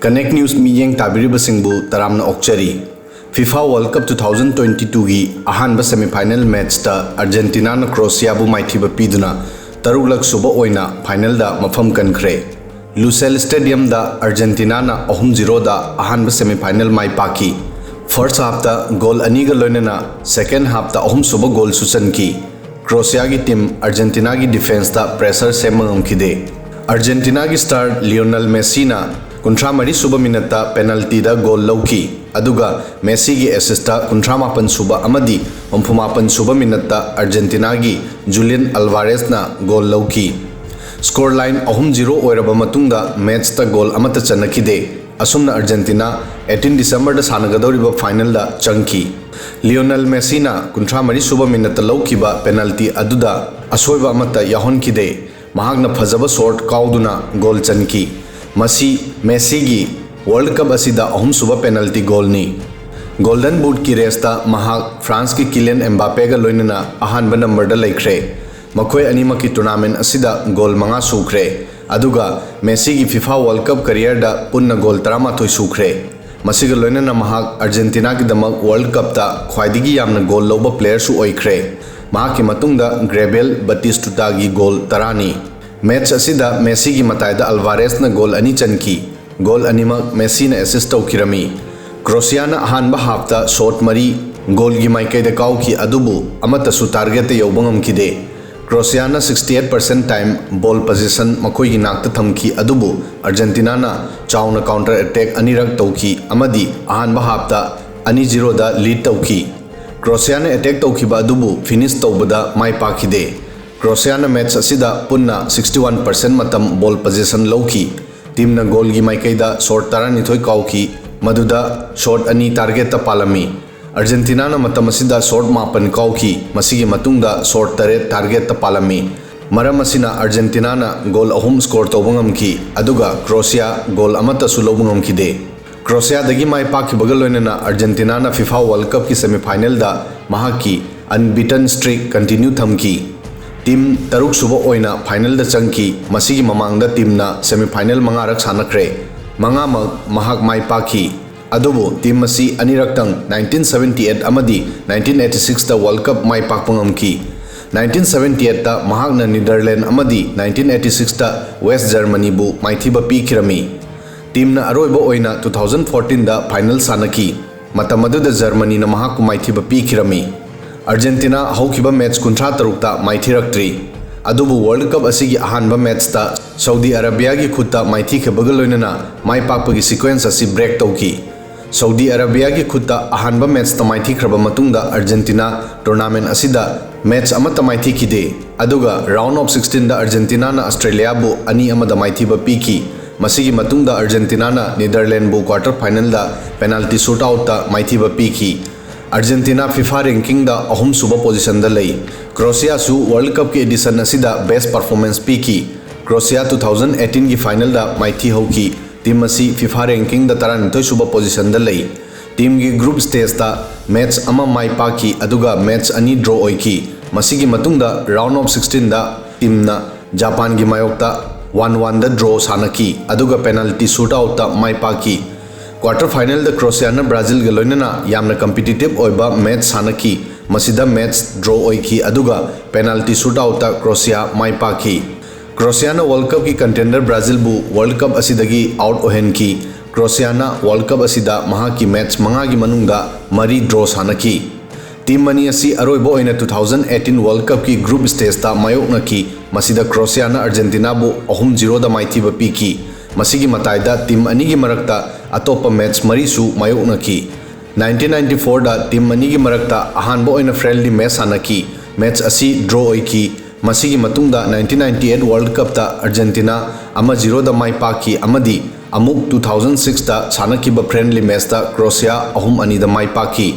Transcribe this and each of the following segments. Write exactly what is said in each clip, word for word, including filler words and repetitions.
Connect News ꯃꯤꯠꯌꯦꯡ ꯇꯥꯕꯤꯔꯤꯕꯁꯤꯡꯕꯨ ꯇꯔꯥꯝꯅ ꯑꯣꯛꯆꯔꯤ꯫ FIFA World Cup two thousand twenty-twoꯒꯤ ꯑꯍꯥꯟꯕ semifinal matchꯇ ꯑꯥꯔꯖꯦꯟꯇꯤꯅꯥꯅ ꯀ꯭ꯔꯣꯁꯤꯌꯥꯕꯨ ꯃꯥꯏꯊꯤꯕ ꯄꯤꯗꯨꯅ ꯇꯔꯨꯛꯂꯛ ꯁꯨꯕ ꯑꯣꯏꯅ finalꯗ ꯃꯐꯝ ꯀꯟꯈ꯭ꯔꯦ꯫ ꯂꯨꯁꯦꯜ Stadiumꯗ ꯑꯥꯔꯖꯦꯟꯇꯤꯅꯥꯅ ꯑꯍꯨꯝ zeroꯗ ꯑꯍꯥꯟꯕ semifinal ꯃꯥꯏ ꯄꯥꯛꯈꯤ꯫ First halfꯇ ꯒꯣꯜ ꯑꯅꯤꯒ ꯂꯣꯏꯅꯅ second halfꯇ ꯑꯍꯨꯝꯁꯨꯕ ꯒꯣꯜꯁꯨ ꯆꯟꯈꯤ꯫ ꯀ꯭ꯔꯣꯁꯤꯌꯥꯒꯤ team ꯑꯥꯔꯖꯦꯟꯇꯤꯅꯥꯒꯤ defenceꯇ pressure ꯁꯦꯝꯕ ꯉꯝꯈꯤꯗꯦ꯫ ꯑꯥꯔꯖꯦꯟꯇꯤꯅꯥꯒꯤ star ꯂꯤꯑꯣꯅꯦꯜ ꯃꯦꯁꯤꯅ ꯀꯨꯟꯊ꯭ꯔꯥ ꯃꯔꯤ ꯁꯨꯕ minuteꯇ penaltyꯗ ꯒꯣꯜ ꯂꯧꯈꯤ, ꯑꯗꯨꯒ ꯃꯦꯁꯤꯒꯤ assistꯇ ꯀꯨꯟꯊ꯭ꯔꯥ ꯃꯥꯄꯟ ꯁꯨꯕ ꯑꯃꯗꯤ ꯍꯨꯝꯐꯨ ꯃꯥꯄꯟ ꯁꯨꯕ minuteꯇ ꯑꯥꯔꯖꯦꯟꯇꯤꯅꯥꯒꯤ ꯖꯨꯂꯤꯌꯟ ꯑꯜꯚꯥꯔꯦꯁꯅ ꯒꯣꯜ ꯂꯧꯈꯤ꯫ Score line ꯑꯍꯨꯝ zero ꯑꯣꯏꯔꯕ ꯃꯇꯨꯡꯗ matchꯇ ꯒꯣꯜ ꯑꯃꯠꯇ ꯆꯟꯅꯈꯤꯗꯦ꯫ ꯑꯁꯨꯝꯅ ꯑꯥꯔꯖꯦꯟꯇꯤꯅꯥ eighteen Decemberꯗ ꯁꯥꯟꯅꯒꯗꯧꯔꯤꯕ finalꯗ ꯆꯪꯈꯤ꯫ ꯂꯤꯑꯣꯅꯦꯜ ꯃꯦꯁꯤꯅ ꯀꯨꯟꯊ꯭ꯔꯥ ꯃꯔꯤ ꯁꯨꯕ minuteꯇ ꯂꯧꯈꯤꯕ penalty ꯑꯗꯨꯗ ꯑꯁꯣꯏꯕ ꯑꯃꯠꯇ ꯌꯥꯎꯍꯟꯈꯤꯗꯦ꯫ ꯃꯍꯥꯛꯅ ꯐꯖꯕ shot ꯀꯥꯎꯗꯨꯅ ꯒꯣꯜ ꯆꯟꯈꯤ꯫ ꯃꯁꯤ ꯃꯦꯁꯤꯒꯤ World Cup ꯑꯁꯤꯗ ꯑꯍꯨꯝꯁꯨꯕ penalty ꯒꯣꯜꯅꯤ꯫ Golden Bootꯀꯤ raceꯇ ꯃꯍꯥꯛ ꯐ꯭ꯔꯥꯟꯁꯀꯤ ꯀꯤꯂꯤꯌꯟ ꯑꯦꯝꯕꯥꯄꯦꯒ ꯂꯣꯏꯅꯅ ꯑꯍꯥꯟꯕ numberꯗ ꯂꯩꯈ꯭ꯔꯦ꯫ ꯃꯈꯣꯏ ꯑꯅꯤꯃꯛꯀꯤ tournament ꯑꯁꯤꯗ ꯒꯣꯜ ꯃꯉꯥ ꯁꯨꯈ꯭ꯔꯦ, ꯑꯗꯨꯒ ꯃꯦꯁꯤꯒꯤ FIFA World Cup careerꯗ ꯄꯨꯟꯅ ꯒꯣꯜ ꯇꯔꯥꯃꯥꯊꯣꯏ ꯁꯨꯈ꯭ꯔꯦ꯫ ꯃꯁꯤꯒ ꯂꯣꯏꯅꯅ ꯃꯍꯥꯛ ꯑꯥꯔꯖꯦꯟꯇꯤꯅꯥꯒꯤꯗꯃꯛ World Cupꯇ ꯈ꯭ꯋꯥꯏꯗꯒꯤ ꯌꯥꯝꯅ ꯒꯣꯜ ꯂꯧꯕ playerꯁꯨ ꯑꯣꯏꯈ꯭ꯔꯦ꯫ ꯃꯍꯥꯛꯀꯤ ꯃꯇꯨꯡꯗ ꯒ꯭ꯔꯦꯕꯦꯜ ꯕꯇꯤꯁꯇꯨꯇꯥꯒꯤ ꯒꯣꯜ ꯇꯔꯥꯅꯤ꯫ Match ꯑꯁꯤꯗ ꯃꯦꯁꯤꯒꯤ ꯃꯇꯥꯏꯗ ꯑꯜꯚꯥꯔꯦꯁꯅ ꯒꯣꯜ ꯑꯅꯤ ꯆꯟꯈꯤ꯫ ꯒꯣꯜ ꯑꯅꯤꯃꯛ ꯃꯦꯁꯤꯅ assist ꯇꯧꯈꯤꯔꯝꯃꯤ꯫ ꯀ꯭ꯔꯣꯁꯤꯌꯥꯅ ꯑꯍꯥꯟꯕ halfꯇ shot ꯃꯔꯤ ꯒꯣꯜꯒꯤ ꯃꯥꯏꯀꯩꯗ ꯀꯥꯎꯈꯤ, ꯑꯗꯨꯕꯨ ꯑꯃꯠꯇꯁꯨ targetꯇ ꯌꯧꯕ ꯉꯝꯈꯤꯗꯦ꯫ ꯀ꯭ꯔꯣꯁꯤꯌꯥꯅ sixty eight percent time ball possession ꯃꯈꯣꯏꯒꯤ ꯅꯥꯛꯇ ꯊꯝꯈꯤ, ꯑꯗꯨꯕꯨ ꯑꯥꯔꯖꯦꯟꯇꯤꯅꯥꯅ ꯆꯥꯎꯅ counter attack ꯑꯅꯤꯔꯛ ꯇꯧꯈꯤ ꯑꯃꯗꯤ ꯑꯍꯥꯟꯕ halfꯇ ꯑꯅꯤ zeroꯗ lead ꯇꯧꯈꯤ꯫ ꯀ꯭ꯔꯣꯁꯤꯌꯥꯅ attack ꯇꯧꯈꯤꯕ ꯑꯗꯨꯕꯨ finish ꯇꯧꯕꯗ ꯃꯥꯏ ꯄꯥꯛꯈꯤꯗꯦ꯫ ꯀ꯭ꯔꯣꯁꯤꯌꯥꯅ match ꯑꯁꯤꯗ ꯄꯨꯟꯅ sixty one percent ꯃꯇꯝ ball possession ꯂꯧꯈꯤ꯫ Teamꯅ ꯒꯣꯜꯒꯤ ꯃꯥꯏꯀꯩꯗ shot ꯇꯔꯥꯅꯤꯊꯣꯏ ꯀꯥꯎꯈꯤ, ꯃꯗꯨꯗ shot ꯑꯅꯤ targetꯇ ꯄꯥꯜꯂꯝꯃꯤ꯫ ꯑꯥꯔꯖꯦꯟꯇꯤꯅꯥꯅ ꯃꯇꯝ ꯑꯁꯤꯗ shot ꯃꯥꯄꯟ ꯀꯥꯎꯈꯤ, ꯃꯁꯤꯒꯤ ꯃꯇꯨꯡꯗ shot ꯇꯔꯦꯠ targetꯇ ꯄꯥꯜꯂꯝꯃꯤ꯫ ꯃꯔꯝ ꯑꯁꯤꯅ ꯑꯥꯔꯖꯦꯟꯇꯤꯅꯥꯅ ꯒꯣꯜ ꯑꯍꯨꯝ score ꯇꯧꯕ ꯉꯝꯈꯤ, ꯑꯗꯨꯒ ꯀ꯭ꯔꯣꯁꯤꯌꯥ ꯒꯣꯜ ꯑꯃꯠꯇꯁꯨ ꯂꯧꯕ ꯉꯝꯈꯤꯗꯦ꯫ ꯀ꯭ꯔꯣꯁꯤꯌꯥꯗꯒꯤ ꯃꯥꯏ ꯄꯥꯛꯈꯤꯕꯒ ꯂꯣꯏꯅꯅ ꯑꯥꯔꯖꯦꯟꯇꯤꯅꯥꯅ FIFA World Cupꯀꯤ semifinalꯗ ꯃꯍꯥꯛꯀꯤ unbeaten streak continue ꯊꯝꯈꯤ꯫ Team ꯇꯔꯨꯛ ꯁꯨꯕ ꯑꯣꯏꯅ finalꯗ ꯆꯪꯈꯤ꯫ ꯃꯁꯤꯒꯤ ꯃꯃꯥꯡꯗ teamꯅ semifinal ꯃꯉꯥꯔꯛ ꯁꯥꯟꯅꯈ꯭ꯔꯦ꯫ ꯃꯉꯥꯃꯛ ꯃꯍꯥꯛ ꯃꯥꯏ ꯄꯥꯛꯈꯤ꯫ ꯑꯗꯨꯕꯨ ꯇꯤꯝ ꯑꯁꯤ ꯑꯅꯤꯔꯛꯇꯪ nineteen seventy eight ꯑꯃꯗꯤ nineteen eighty sixꯇ World Cup ꯃꯥꯏ ꯄꯥꯛꯄ ꯉꯝꯈꯤ꯫ nineteen seventy eightꯇ ꯃꯍꯥꯛꯅ ꯅꯤꯗꯔꯂꯦꯟ ꯑꯃꯗꯤ nineteen eighty sixꯇ ꯋꯦꯁ ꯖꯔꯃꯅꯤꯕꯨ ꯃꯥꯏꯊꯤꯕ ꯄꯤꯈꯤꯔꯝꯃꯤ꯫ ꯇꯤꯝꯅ ꯑꯔꯣꯏꯕ ꯑꯣꯏꯅ two thousand fourteenꯗ ꯐꯥꯏꯅꯦꯜ ꯁꯥꯟꯅꯈꯤ꯫ ꯃꯇꯝ ꯑꯗꯨꯗ ꯖꯔꯃꯅꯤꯅ ꯃꯍꯥꯛꯄꯨ ꯃꯥꯏꯊꯤꯕ ꯄꯤꯈꯤꯔꯝꯃꯤ꯫ ꯑꯔꯖꯦꯟꯇꯤꯅꯥ ꯍꯧꯈꯤꯕ ꯃꯦꯆ ꯀꯨꯟꯊ꯭ꯔꯥ ꯇꯔꯨꯛꯇ ꯃꯥꯏꯊꯤꯔꯛꯇ꯭ꯔꯤ꯫ ꯑꯗꯨꯕꯨ ꯋꯥꯔꯜꯗ ꯀꯞ ꯑꯁꯤꯒꯤ ꯑꯍꯥꯟꯕ ꯃꯦꯆꯇ ꯁꯧꯗꯤ ꯑꯔꯥꯕꯤꯌꯥꯒꯤ ꯈꯨꯠꯇ ꯃꯥꯏꯊꯤꯈꯤꯕꯒ ꯂꯣꯏꯅꯅ ꯃꯥꯏ ꯄꯥꯛꯄꯒꯤ ꯁꯤꯀ꯭ꯋꯦꯟꯁ ꯑꯁꯤ ꯕ꯭ꯔꯦꯛ ꯇꯧꯈꯤ꯫ ꯁꯧꯗꯤ ꯑꯔꯥꯕꯤꯌꯥꯒꯤ ꯈꯨꯠꯇ ꯑꯍꯥꯟꯕ ꯃꯦꯆꯇ ꯃꯥꯏꯊꯤꯈ꯭ꯔꯕ ꯃꯇꯨꯡꯗ ꯑꯔꯖꯦꯟꯇꯤꯅꯥ ꯇꯣꯔꯅꯥꯃꯦꯟ ꯑꯁꯤꯗ ꯃꯦꯆ ꯑꯃꯠꯇ ꯃꯥꯏꯊꯤꯈꯤꯗꯦ꯫ ꯑꯗꯨꯒ ꯔꯥꯎꯟ ꯑꯣꯐ ꯁꯤꯛꯁꯇꯤꯟꯗ ꯑꯔꯖꯦꯟꯇꯤꯅꯥꯅ ꯑꯁꯇ꯭ꯔꯦꯂꯤꯌꯥꯕꯨ ꯑꯅꯤ ꯑꯃꯗ ꯃꯥꯏꯊꯤꯕ ꯄꯤꯈꯤ꯫ ꯃꯁꯤꯒꯤ ꯃꯇꯨꯡꯗ ꯑꯔꯖꯦꯟꯇꯤꯅꯥꯅ ꯅꯤꯗꯔꯂꯦꯟꯕꯨ ꯀ꯭ꯋꯥꯔꯇꯔ ꯐꯥꯏꯅꯦꯜꯗ ꯄꯦꯅꯥꯜꯇꯤ ꯁꯨꯠꯑꯥꯎꯠꯇ ꯃꯥꯏꯊꯤꯕ ꯄꯤꯈꯤ꯫ ꯑꯔꯖꯦꯟꯇꯤꯅꯥ ꯐꯤꯐꯥ ꯔꯦꯡꯀꯤꯡꯗ ꯑꯍꯨꯝꯁꯨꯕ ꯄꯣꯖꯤꯁꯟꯗ ꯂꯩ꯫ ꯀ꯭ꯔꯣꯁꯤꯌꯥꯁꯨ ꯋꯥꯔꯜꯗ ꯀꯞꯀꯤ ꯑꯦꯗꯤꯁꯟ ꯑꯁꯤꯗ ꯕꯦꯁ ꯄꯔꯐꯣꯔꯃꯦꯟꯁ ꯄꯤꯈꯤ꯫ ꯀ꯭ꯔꯣꯁꯤꯌꯥ two thousand eighteenꯒꯤ ꯐꯥꯏꯅꯦꯜꯗ ꯃꯥꯏꯊꯤ ꯍꯧꯈꯤ꯫ ꯇꯤꯝ ꯑꯁꯤ ꯐꯤꯐꯥ ꯔꯦꯡꯀꯤꯡꯗ ꯇꯔꯥꯅꯤꯊꯣꯏꯁꯨꯕ ꯄꯣꯖꯤꯁꯟꯗ ꯂꯩ꯫ ꯇꯤꯝꯒꯤ ꯒ꯭ꯔꯨꯞ ꯁ꯭ꯇꯦꯖꯇ ꯃꯦꯆ ꯑꯃ ꯃꯥꯏ ꯄꯥꯛꯈꯤ, ꯑꯗꯨꯒ ꯃꯦꯆ ꯑꯅꯤ ꯗ꯭ꯔꯣ ꯑꯣꯏꯈꯤ꯫ ꯃꯁꯤꯒꯤ ꯃꯇꯨꯡꯗ ꯔꯥꯎꯟ ꯑꯣꯐ ꯁꯤꯛꯁꯇꯤꯟꯗ ꯇꯤꯝꯅ ꯖꯄꯥꯟꯒꯤ ꯃꯥꯌꯣꯛꯇ ꯋꯥꯟ ꯋꯥꯟꯗ ꯗ꯭ꯔꯣ ꯁꯥꯟꯅꯈꯤ, ꯑꯗꯨꯒ ꯄꯦꯅꯥꯜꯇꯤ ꯁꯨꯠꯑꯥꯎꯠꯇ ꯃꯥꯏ ꯄꯥꯛꯈꯤ꯫ ꯀ꯭ꯋꯥꯔꯇꯔ ꯐꯥꯏꯅꯦꯜꯗ ꯀ꯭ꯔꯣꯁꯤꯌꯥꯅ ꯕ꯭ꯔꯥꯖꯤꯜꯒ ꯂꯣꯏꯅꯅ ꯌꯥꯝꯅ ꯀꯝꯄꯤꯇꯤꯇꯤꯚ ꯑꯣꯏꯕ ꯃꯦꯆ ꯁꯥꯟꯅꯈꯤ꯫ ꯃꯁꯤꯗ ꯃꯦꯆ ꯗ꯭ꯔꯣ ꯑꯣꯏꯈꯤ, ꯑꯗꯨꯒ ꯄꯦꯅꯥꯜꯇꯤ ꯁꯨꯠꯑꯥꯎꯠꯇ ꯀ꯭ꯔꯣꯁꯤꯌꯥ ꯃꯥꯏ ꯄꯥꯛꯈꯤ꯫ ꯀ꯭ꯔꯣꯁꯤꯌꯥꯅ ꯋꯥꯔꯜꯗ ꯀꯞꯀꯤ ꯀꯟꯇꯦꯟꯗꯔ ꯕ꯭ꯔꯥꯖꯤꯜꯕꯨ ꯋꯥꯔꯜꯗ ꯀꯞ ꯑꯁꯤꯗꯒꯤ ꯑꯥꯎꯠ ꯑꯣꯏꯍꯟꯈꯤ꯫ ꯀ꯭ꯔꯣꯁꯤꯌꯥꯅ ꯋꯥꯔꯜꯗ ꯀꯞ ꯑꯁꯤꯗ ꯃꯍꯥꯛꯀꯤ ꯃꯦꯆ ꯃꯉꯥꯒꯤ ꯃꯅꯨꯡꯗ ꯃꯔꯤ ꯗ꯭ꯔꯣ ꯁꯥꯟꯅꯈꯤ꯫ ꯇꯤꯝ ꯑꯅꯤ ꯑꯁꯤ ꯑꯔꯣꯏꯕ ꯑꯣꯏꯅ two thousand eighteen ꯋꯥꯔꯜꯗ ꯀꯞꯀꯤ ꯒ꯭ꯔꯨꯞ ꯁ꯭ꯇꯦꯖꯇ ꯃꯥꯌꯣꯛꯅꯈꯤ꯫ ꯃꯁꯤꯗ ꯀ꯭ꯔꯣꯁꯤꯌꯥꯅ ꯑꯔꯖꯦꯟꯇꯤꯅꯥꯕꯨ ꯑꯍꯨꯝ ꯖꯤꯔꯣꯗ ꯃꯥꯏꯊꯤꯕ ꯄꯤꯈꯤ꯫ ꯃꯁꯤꯒꯤ ꯃꯇꯥꯏꯗ ꯇꯤꯝ ꯑꯅꯤꯒꯤ ꯃꯔꯛꯇ ꯑꯇꯣꯞꯄ ꯃꯦꯆ ꯃꯔꯤꯁꯨ ꯃꯥꯌꯣꯛꯅꯈꯤ꯫ Nineteen ninety fourꯗ ꯇꯤꯝ ꯑꯅꯤꯒꯤ ꯃꯔꯛꯇ ꯑꯍꯥꯟꯕ ꯑꯣꯏꯅ ꯐ꯭ꯔꯦꯟꯂꯤ ꯃꯦꯆ ꯁꯥꯟꯅꯈꯤ꯫ ꯃꯦꯆ ꯑꯁꯤ ꯗ꯭ꯔꯣ ꯑꯣꯏꯈꯤ꯫ ꯃꯁꯤꯒꯤ ꯃꯇꯨꯡꯗ nineteen ninety eight ꯋꯥꯔꯜꯗ ꯀꯞꯇ ꯑꯔꯖꯦꯟꯇꯤꯅꯥ ꯑꯃ ꯖꯤꯔꯣꯗ ꯃꯥꯏ ꯄꯥꯛꯈꯤ, ꯑꯃꯗꯤ ꯑꯃꯨꯛ two thousand sixꯇ ꯁꯥꯟꯅꯈꯤꯕ ꯐ꯭ꯔꯦꯟꯂꯤ ꯃꯦꯆꯇ ꯀ꯭ꯔꯣꯁꯤꯌꯥ ꯑꯍꯨꯝ ꯑꯅꯤꯗ ꯃꯥꯏ ꯄꯥꯛꯈꯤ꯫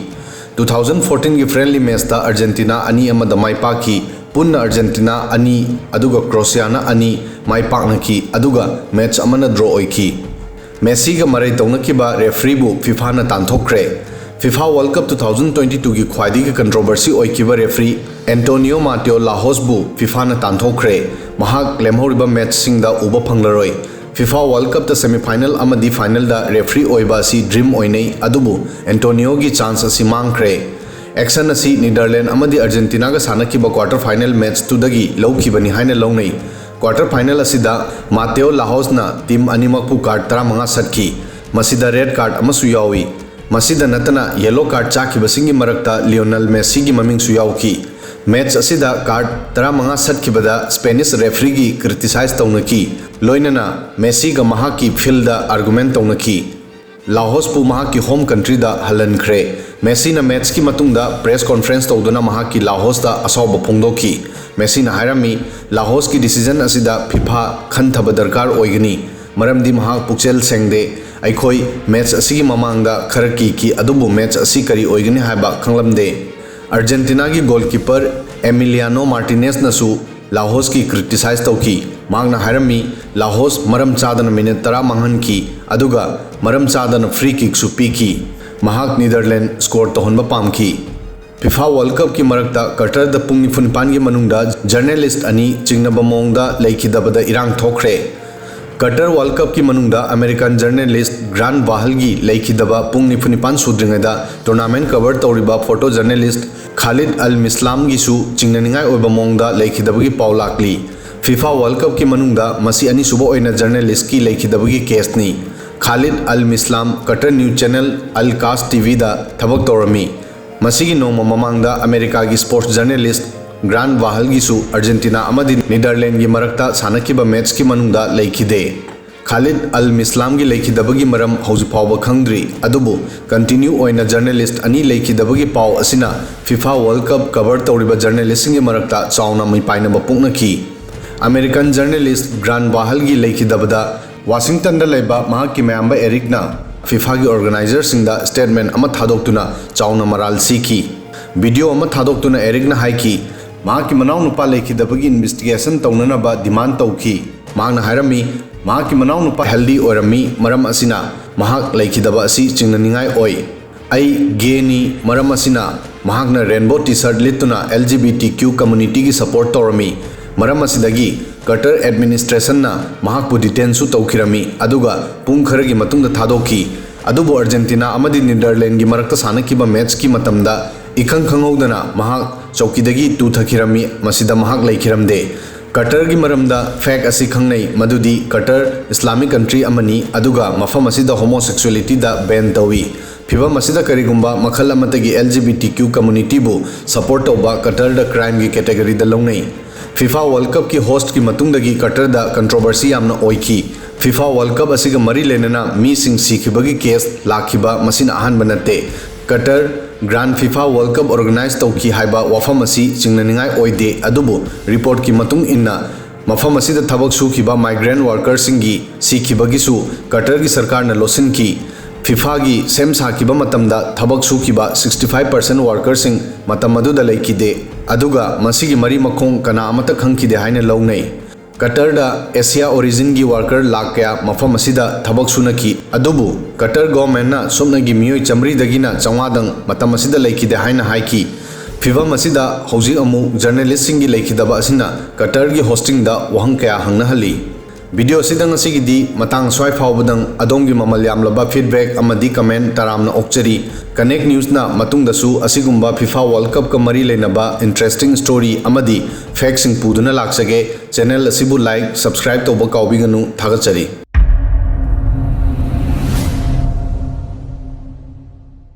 Two thousand fourteenꯒꯤ ꯐ꯭ꯔꯦꯟꯂꯤ ꯃꯦꯆꯇ ꯑꯔꯖꯦꯟꯇꯤꯅꯥ ꯑꯅꯤ ꯑꯃꯗ ꯃꯥꯏ ꯄꯥꯛꯈꯤ꯫ ꯄꯨꯟꯅ ꯑꯔꯖꯦꯟꯇꯤꯅꯥ ꯑꯅꯤ, ꯑꯗꯨꯒ ꯀ꯭ꯔꯣꯁꯤꯌꯥꯅ ꯑꯅꯤ ꯃꯥꯏ ꯄꯥꯛꯅꯈꯤ, ꯑꯗꯨꯒ ꯃꯦꯆ ꯑꯃꯅ ꯗ꯭ꯔꯣ ꯑꯣꯏꯈꯤ꯫ ꯃꯦꯁꯤꯒ ꯃꯔꯩ ꯇꯧꯅꯈꯤꯕ ꯔꯦꯐ꯭ꯔꯤꯕꯨ ꯐꯤꯐꯥꯅ ꯇꯥꯟꯊꯣꯛꯈ꯭ꯔꯦ꯫ FIFA world cup two thousand twenty twoꯒꯤ ꯈ꯭ꯋꯥꯏꯗꯒꯤ ꯀꯟꯇ꯭ꯔꯣꯚꯔꯁꯤ ꯑꯣꯏꯈꯤꯕ ꯔꯦꯐ꯭ꯔꯤ ꯑꯦꯟꯇꯣꯅꯤꯌꯣ ꯃꯥꯇꯦꯑꯣ ꯂꯥꯍꯣꯁꯕꯨ ꯐꯤꯐꯥꯅ ꯇꯥꯟꯊꯣꯛꯈ꯭ꯔꯦ꯫ ꯃꯍꯥꯛ ꯂꯦꯝꯍꯧꯔꯤꯕ ꯃꯦꯆꯁꯤꯡꯗ ꯎꯕ ꯐꯪꯂꯔꯣꯏ꯫ ꯐꯤꯐꯥ ꯋꯥꯔꯜ ꯀꯞꯇ ꯁꯦꯃꯤꯐꯥꯏꯅꯦꯜ ꯑꯃꯗꯤ ꯐꯥꯏꯅꯦꯜꯗ ꯔꯦꯐ꯭ꯔꯤ ꯑꯣꯏꯕ ꯑꯁꯤ ꯗ꯭ꯔꯤꯝ ꯑꯣꯏꯅꯩ, ꯑꯗꯨꯕꯨ ꯑꯦꯟꯇꯣꯅꯤꯌꯣꯒꯤ ꯆꯥꯟꯁ ꯑꯁꯤ ꯃꯥꯡꯈ꯭ꯔꯦ꯫ ꯑꯦꯛꯁꯟ ꯑꯁꯤ ꯅꯤꯗꯔꯂꯦꯟ ꯑꯃꯗꯤ ꯑꯥꯔꯖꯦꯟꯇꯤꯅꯥꯒ ꯁꯥꯟꯅꯈꯤꯕ ꯀ꯭ꯋꯥꯇꯔ ꯐꯥꯏꯅꯦꯜ ꯃꯦꯠꯆꯇꯨꯗꯒꯤ ꯂꯧꯈꯤꯕꯅꯤ ꯍꯥꯏꯅ ꯂꯧꯅꯩ꯫ ꯀ꯭ꯋꯥꯇꯔ ꯐꯥꯏꯅꯦꯜ ꯑꯁꯤꯗ ꯃꯥꯇꯦꯑꯣ ꯂꯥꯍꯣꯁꯅ ꯇꯤꯝ ꯑꯅꯤꯃꯛꯄꯨ ꯀꯥꯔꯗ ꯇꯔꯥꯃꯉꯥ ꯁꯠꯈꯤ꯫ ꯃꯁꯤꯗ ꯔꯦꯗ ꯀꯥꯔꯗ ꯑꯃꯁꯨ ꯌꯥꯎꯏ꯫ ꯃꯁꯤꯗ ꯅꯠꯇꯅ ꯌꯦꯂꯣ ꯀꯥꯔꯗ ꯆꯥꯈꯤꯕꯁꯤꯡꯒꯤ ꯃꯔꯛꯇ ꯂꯤꯑꯣꯅꯦꯜ ꯃꯦꯁꯤꯒꯤ ꯃꯃꯤꯡꯁꯨ ꯌꯥꯎꯈꯤ꯫ ꯃꯦꯠꯆ ꯑꯁꯤꯗ ꯀꯥꯔꯗ ꯇꯔꯥꯃꯉꯥ ꯁꯠꯈꯤꯕꯗ ꯁ꯭ꯄꯦꯅꯤꯁ ꯔꯦꯐ꯭ꯔꯤꯒꯤ ꯀ꯭ꯔꯤꯇꯤꯁꯥꯏꯖ ꯇꯧꯅꯈꯤ꯫ ꯂꯣꯏꯅꯅ ꯃꯦꯁꯤꯒ ꯃꯍꯥꯛꯀꯤ ꯐꯤꯜꯗ ꯑꯥꯔꯒꯨꯃꯦꯟ ꯇꯧꯅꯈꯤ꯫ ꯂꯥꯍꯣꯁꯄꯨ ꯃꯍꯥꯛꯀꯤ ꯍꯣꯝ ꯀꯟꯇ꯭ꯔꯤꯗ ꯍꯜꯍꯟꯈ꯭ꯔꯦ꯫ ꯃꯦꯁꯤꯅ ꯃꯦꯠꯆꯀꯤ ꯃꯇꯨꯡꯗ ꯄ꯭ꯔꯦꯁ ꯀꯣꯟꯐ꯭ꯔꯦꯟꯁ ꯇꯧꯗꯨꯅ ꯃꯍꯥꯛꯀꯤ ꯂꯥꯍꯣꯁꯇ ꯑꯁꯥꯎꯕ ꯐꯣꯡꯗꯣꯛꯈꯤ꯫ ꯃꯦꯁꯤꯅ ꯍꯥꯏꯔꯝꯃꯤ, "ꯂꯥꯍꯣꯁꯀꯤ ꯗꯤꯁꯤꯖꯟ ꯑꯁꯤꯗ ꯐꯤꯐꯥ ꯈꯟꯊꯕ ꯗꯔꯀꯥꯔ ꯑꯣꯏꯒꯅꯤ, ꯃꯔꯝꯗꯤ ꯃꯍꯥꯛ ꯄꯨꯛꯆꯦꯜ ꯁꯦꯡꯗꯦ꯫ ꯑꯩꯈꯣꯏ ꯃꯦꯠꯆ ꯑꯁꯤꯒꯤ ꯃꯃꯥꯡꯗ ꯈꯔ ꯀꯤꯈꯤ, ꯑꯗꯨꯕꯨ ꯃꯦꯠꯆ ꯑꯁꯤ ꯀꯔꯤ ꯑꯣꯏꯒꯅꯤ ꯍꯥꯏꯕ ꯈꯪꯂꯝꯗꯦ"꯫ ꯑꯥꯔꯖꯦꯟꯇꯤꯅꯥꯒꯤ ꯒꯣꯜꯀꯤꯄꯔ ꯑꯦꯃꯤꯂꯤꯌꯥꯅꯣ ꯃꯥꯔꯇꯤꯅꯦꯁꯅꯁꯨ ꯂꯥꯍꯣꯁꯀꯤ ꯀ꯭ꯔꯤꯇꯤꯁꯥꯏꯖ ꯇꯧꯈꯤ꯫ ꯃꯍꯥꯛꯅ ꯍꯥꯏꯔꯝꯃꯤ, "ꯂꯥꯍꯣꯁ ꯃꯔꯝ ꯆꯥꯗꯅ ꯃꯤꯅꯤꯠ ꯇꯔꯥ ꯃꯥꯡꯍꯟꯈꯤ, ꯑꯗꯨꯒ ꯃꯔꯝ ꯆꯥꯗꯅ ꯐ꯭ꯔꯤ ꯀꯤꯛꯁꯨ ꯄꯤꯈꯤ꯫ ꯃꯍꯥꯛ ꯅꯤꯗꯔꯂꯦꯟ ꯁ꯭ꯀꯣꯔ ꯇꯧꯍꯟꯕ ꯄꯥꯝꯈꯤ"꯫ ꯐꯤꯐꯥ ꯋꯥꯔꯜ ꯀꯞꯀꯤ ꯃꯔꯛꯇ ꯀꯇꯔꯗ ꯄꯨꯡ ꯅꯤꯐꯨ ꯅꯤꯄꯥꯟꯒꯤ ꯃꯅꯨꯡꯗ ꯖꯔꯅꯦꯂꯤꯁ ꯑꯅꯤ ꯆꯤꯡꯅꯕ ꯃꯑꯣꯡꯗ ꯂꯩꯈꯤꯗꯕꯗ ꯏꯔꯥꯡ ꯊꯣꯛꯈ꯭ꯔꯦ꯫ ꯀꯇꯔ ꯋꯥꯔꯜ ꯀꯞꯀꯤ ꯃꯅꯨꯡꯗ ꯑꯃꯦꯔꯤꯀꯥꯟ ꯖꯔꯅꯦꯂꯤꯁ ꯒ꯭ꯔꯥꯟ ꯋꯥꯍꯜꯒꯤ ꯂꯩꯈꯤꯗꯕ ꯄꯨꯡ ꯅꯤꯐꯨ ꯅꯤꯄꯥꯟ ꯁꯨꯗ꯭ꯔꯤꯉꯩꯗ ꯇꯣꯔꯅꯥꯃꯦꯟ ꯀꯚꯔ ꯇꯧꯔꯤꯕ ꯐꯣꯇꯣ ꯖꯔꯅꯦꯂꯤꯁ ꯈꯥꯂꯤꯗ ꯑꯜ ꯃꯤꯁꯂꯥꯝꯒꯤꯁꯨ ꯆꯤꯡꯅꯅꯤꯡꯉꯥꯏ ꯑꯣꯏꯕ ꯃꯑꯣꯡꯗ ꯂꯩꯈꯤꯗꯕꯒꯤ ꯄꯥꯎ ꯂꯥꯛꯂꯤ꯫ ꯐꯤꯐꯥ ꯋꯥꯔꯜ ꯀꯞꯀꯤ ꯃꯅꯨꯡꯗ ꯃꯁꯤ ꯑꯅꯤꯁꯨꯕ ꯑꯣꯏꯅ ꯖꯔꯅꯦꯂꯤꯁꯀꯤ ꯂꯩꯈꯤꯗꯕꯒꯤ ꯀꯦꯁꯅꯤ꯫ ꯈꯥꯂꯤꯗ ꯑꯜ ꯃꯤꯁꯂꯥꯝ ꯀꯇꯔ ꯅ꯭ꯌꯨꯁ ꯆꯦꯅꯦꯜ ꯑꯜ ꯀꯥꯁ ꯇꯤꯚꯤꯗ ꯊꯕꯛ ꯇꯧꯔꯝꯃꯤ꯫ ꯃꯁꯤꯒꯤ ꯅꯣꯡꯃ ꯃꯃꯥꯡꯗ ꯑꯃꯦꯔꯤꯀꯥꯒꯤ ꯁ꯭ꯄꯣꯔꯠꯁ ꯖꯔꯅꯦꯂꯤꯁ ꯒ꯭ꯔꯥꯟ ꯋꯥꯍꯜꯒꯤꯁꯨ ꯑꯥꯔꯖꯦꯟꯇꯤꯅꯥ ꯑꯃꯗꯤ ꯅꯤꯗꯔꯂꯦꯟꯒꯤ ꯃꯔꯛꯇ ꯁꯥꯟꯅꯈꯤꯕ ꯃꯦꯠꯆꯀꯤ ꯃꯅꯨꯡꯗ ꯂꯩꯈꯤꯗꯦ꯫ ꯈꯥꯂꯤꯗ ꯑꯜ ꯃꯤꯁꯂꯥꯝꯒꯤ ꯂꯩꯈꯤꯗꯕꯒꯤ ꯃꯔꯝ ꯍꯧꯖꯤꯛ ꯐꯥꯎꯕ ꯈꯪꯗ꯭ꯔꯤ, ꯑꯗꯨꯕꯨ ꯀꯟꯇꯤꯅ꯭ꯌꯨ ꯑꯣꯏꯅ ꯖꯔꯅꯦꯂꯤꯁ ꯑꯅꯤ ꯂꯩꯈꯤꯗꯕꯒꯤ ꯄꯥꯎ ꯑꯁꯤꯅ ꯐꯤꯐꯥ ꯋꯥꯔꯜ ꯀꯞ ꯀꯚꯔ ꯇꯧꯔꯤꯕ ꯖꯔꯅꯦꯂꯤꯁꯁꯤꯡꯒꯤ ꯃꯔꯛꯇ ꯆꯥꯎꯅ ꯃꯤꯄꯥꯏꯅꯕ ꯄꯣꯛꯅꯈꯤ꯫ ꯑꯃꯦꯔꯤꯀꯟ ꯖꯔꯅꯦꯂꯤꯁ ꯒ꯭ꯔꯥꯟ ꯋꯥꯍꯜꯒꯤ ꯂꯩꯈꯤꯗꯕꯗ ꯋꯥꯁꯤꯡꯇꯟꯗ ꯂꯩꯕ ꯃꯍꯥꯛꯀꯤ ꯃꯌꯥꯝꯕ ꯑꯦꯔꯤꯛꯅ ꯐꯤꯐꯥꯒꯤ ꯑꯣꯔꯒꯅꯥꯏꯖꯔꯁꯤꯡꯗ ꯁ꯭ꯇꯦꯠꯃꯦꯟ ꯑꯃ ꯊꯥꯗꯣꯛꯇꯨꯅ ꯆꯥꯎꯅ ꯃꯔꯥꯜ ꯁꯤꯈꯤ꯫ ꯚꯤꯗꯤꯑꯣ ꯑꯃ ꯊꯥꯗꯣꯛꯇꯨꯅ ꯑꯦꯔꯤꯛꯅ ꯍꯥꯏꯈꯤ, ꯃꯍꯥꯛꯀꯤ ꯃꯅꯥꯎꯅꯨꯄꯥ ꯂꯩꯈꯤꯗꯕꯒꯤ ꯏꯟꯚꯦꯁꯇꯤꯒꯦꯁꯟ ꯇꯧꯅꯅꯕ ꯗꯤꯃꯥꯟ ꯇꯧꯈꯤ꯫ ꯃꯍꯥꯛꯅ ꯍꯥꯏꯔꯝꯃꯤ, ꯃꯍꯥꯛꯀꯤ ꯃꯅꯥꯎꯅꯨꯄꯥ ꯍꯦꯜꯗꯤ ꯑꯣꯏꯔꯝꯃꯤ, ꯃꯔꯝ ꯑꯁꯤꯅ ꯃꯍꯥꯛ ꯂꯩꯈꯤꯗꯕ ꯑꯁꯤ ꯆꯤꯡꯅꯅꯤꯡꯉꯥꯏ ꯑꯣꯏ꯫ ꯑꯩ ꯒꯦꯅꯤ, ꯃꯔꯝ ꯑꯁꯤꯅ ꯃꯍꯥꯛꯅ ꯔꯦꯟꯕꯣ ꯇꯤ ꯁꯔꯠ ꯂꯤꯠꯇꯨꯅ L G B T Q ꯀꯝꯃ꯭ꯌꯨꯅꯤꯇꯤꯒꯤ ꯁꯄꯣꯔꯠ ꯇꯧꯔꯝꯃꯤ꯫ ꯃꯔꯝ ꯑꯁꯤꯗꯒꯤ ꯀꯇꯔ ꯑꯦꯗꯃꯤꯅꯤꯁꯇ꯭ꯔꯦꯁꯟꯅ ꯃꯍꯥꯛꯄꯨ ꯗꯤꯇꯦꯟꯁꯨ ꯇꯧꯈꯤꯔꯝꯃꯤ, ꯑꯗꯨꯒ ꯄꯨꯡ ꯈꯔꯒꯤ ꯃꯇꯨꯡꯗ ꯊꯥꯗꯣꯛꯈꯤ꯫ ꯑꯗꯨꯕꯨ ꯑꯥꯔꯖꯦꯟꯇꯤꯅꯥ ꯑꯃꯗꯤ ꯅꯤꯗꯔꯂꯦꯟꯒꯤ ꯃꯔꯛꯇ ꯁꯥꯟꯅꯈꯤꯕ ꯃꯦꯆꯀꯤ ꯃꯇꯝꯗ ꯏꯈꯪ ꯈꯪꯍꯧꯗꯅ ꯃꯍꯥꯛ ꯆꯧꯀꯤꯗꯒꯤ ꯇꯨꯊꯈꯤꯔꯝꯃꯤ, ꯃꯁꯤꯗ ꯃꯍꯥꯛ ꯂꯩꯈꯤꯔꯝꯗꯦ꯫ ꯀꯇꯔꯒꯤ ꯃꯔꯝꯗ ꯐꯦꯛ ꯑꯁꯤ ꯈꯪꯅꯩ, ꯃꯗꯨꯗꯤ ꯀꯇꯔ ꯏꯁꯂꯥꯃꯤꯛ ꯀꯟꯇ꯭ꯔꯤ ꯑꯃꯅꯤ, ꯑꯗꯨꯒ ꯃꯐꯝ ꯑꯁꯤꯗ ꯍꯣꯃꯣꯁꯦꯛꯁꯨꯋꯦꯂꯤꯇꯤꯗ ꯕꯦꯟ ꯇꯧꯏ꯫ ꯐꯤꯚꯝ ꯑꯁꯤꯗ ꯀꯔꯤꯒꯨꯝꯕ ꯃꯈꯜ ꯑꯃꯠꯇꯒꯤ L G B T Q ꯀꯝꯃꯨꯅꯤꯇꯤꯕꯨ ꯁꯄꯣꯔꯠ ꯇꯧꯕ ꯀꯇꯔꯗ ꯀ꯭ꯔꯥꯏꯝꯒꯤ ꯀꯦꯇꯦꯒꯣꯔꯤꯗ ꯂꯧꯅꯩ꯫ ꯐꯤꯐꯥ ꯋꯥꯔꯜ ꯀꯞꯀꯤ ꯍꯣꯁꯠꯀꯤ ꯃꯇꯨꯡꯗꯒꯤ ꯀꯇꯔꯗ ꯀꯟꯇ꯭ꯔꯣꯚꯔꯁꯤ ꯌꯥꯝꯅ ꯑꯣꯏꯈꯤ꯫ ꯐꯤꯐꯥ ꯋꯥꯔꯜ ꯀꯞ ꯑꯁꯤꯒ ꯃꯔꯤ ꯂꯩꯅꯅ ꯃꯤꯁꯤꯡ ꯁꯤꯈꯤꯕꯒꯤ ꯀꯦꯁ ꯂꯥꯛꯈꯤꯕ ꯃꯁꯤꯅ ꯑꯍꯥꯟꯕ ꯅꯠꯇꯦ꯫ ꯀꯇꯔ ꯒ꯭ꯔꯥꯟ ꯐꯤꯐꯥ ꯋꯥꯔꯜ ꯀꯞ ꯑꯣꯔꯒꯅꯥꯏꯖ ꯇꯧꯈꯤ ꯍꯥꯏꯕ ꯋꯥꯐꯝ ꯑꯁꯤ ꯆꯤꯡꯅꯅꯤꯡꯉꯥꯏ ꯑꯣꯏꯗꯦ, ꯑꯗꯨꯕꯨ ꯔꯤꯄꯣꯔꯠꯀꯤ ꯃꯇꯨꯡ ꯏꯟꯅ ꯃꯐꯝ ꯑꯁꯤꯗ ꯊꯕꯛ ꯁꯨꯈꯤꯕ ꯃꯥꯏꯒ꯭ꯔꯦꯟ ꯋꯥꯔꯀꯔꯁꯤꯡꯒꯤ ꯁꯤꯈꯤꯕꯒꯤꯁꯨ ꯀꯇꯔꯒꯤ ꯁꯔꯀꯥꯔꯅ ꯂꯣꯠꯁꯤꯟꯈꯤ꯫ ꯐꯤꯐꯥꯒꯤ ꯁꯦꯝ ꯁꯥꯈꯤꯕ ꯃꯇꯝꯗ ꯊꯕꯛ ꯁꯨꯈꯤꯕ sixty five percent ꯋꯥꯔꯀꯔꯁꯤꯡ ꯃꯇꯝ ꯑꯗꯨꯗ ꯂꯩꯈꯤꯗꯦ, ꯑꯗꯨꯒ ꯃꯁꯤꯒꯤ ꯃꯔꯤ ꯃꯈꯣꯡ ꯀꯅꯥ ꯑꯃꯠꯇ ꯈꯪꯈꯤꯗꯦ ꯍꯥꯏꯅ ꯂꯧꯅꯩ꯫ ꯀꯇꯔꯗ ꯑꯦꯁꯤꯌꯥ ꯑꯣꯔꯤꯖꯤꯟꯒꯤ ꯋꯥꯔꯀꯔ ꯂꯥꯈ ꯀꯌꯥ ꯃꯐꯝ ꯑꯁꯤꯗ ꯊꯕꯛ ꯁꯨꯅꯈꯤ, ꯑꯗꯨꯕꯨ ꯀꯇꯔ ꯒꯣꯔꯃꯦꯟꯅ ꯁꯨꯞꯅꯒꯤ ꯃꯤꯑꯣꯏ ꯆꯥꯃꯔꯤꯗꯒꯤꯅ ꯆꯥꯝꯃꯉꯥꯗꯪ ꯃꯇꯝ ꯑꯁꯤꯗ ꯂꯩꯈꯤꯗꯦ ꯍꯥꯏꯅ ꯍꯥꯏꯈꯤ꯫ ꯐꯤꯚꯝ ꯑꯁꯤꯗ ꯍꯧꯖꯤꯛ ꯑꯃꯨꯛ ꯖꯔꯅꯦꯂꯤꯁꯁꯤꯡꯒꯤ ꯂꯩꯈꯤꯗꯕ ꯑꯁꯤꯅ ꯀꯇꯔꯒꯤ ꯍꯣꯁꯇꯤꯡꯗ ꯋꯥꯍꯪ ꯀꯌꯥ ꯍꯪꯅꯍꯜꯂꯤ꯫ ꯚꯤꯗꯤꯑꯣ ꯑꯁꯤꯗ ꯉꯁꯤꯒꯤꯗꯤ ꯃꯇꯥꯡ ꯁ꯭ꯋꯥꯏ ꯐꯥꯎꯕꯗꯪ꯫ ꯑꯗꯣꯝꯒꯤ ꯃꯃꯜ ꯌꯥꯝꯂꯕ ꯐꯤꯗꯕꯦꯛ ꯑꯃꯗꯤ ꯀꯃꯦꯟ ꯇꯔꯥꯝꯅ ꯑꯣꯛꯆꯔꯤ꯫ ꯀꯅꯦꯛ ꯅ꯭ꯌꯨꯁꯅ ꯃꯇꯨꯡꯗꯁꯨ ꯑꯁꯤꯒꯨꯝꯕ ꯐꯤꯐꯥ ꯋꯥꯔꯜ ꯀꯞꯀ ꯃꯔꯤ ꯂꯩꯅꯕ ꯏꯟꯇꯔꯦꯁꯇꯤꯡ ꯁ꯭ꯇꯣꯔꯤ ꯑꯃꯗꯤ ꯐꯦꯛꯁꯤꯡ ꯄꯨꯗꯨꯅ ꯂꯥꯛꯆꯒꯦ꯫ ꯆꯦꯅꯦꯜ ꯑꯁꯤꯕꯨ ꯂꯥꯏꯛ, ꯁꯕꯁꯀ꯭ꯔꯥꯏꯕ ꯇꯧꯕ ꯀꯥꯎꯕꯤꯒꯅꯨ꯫ ꯊꯥꯒꯠꯆꯔꯤ꯫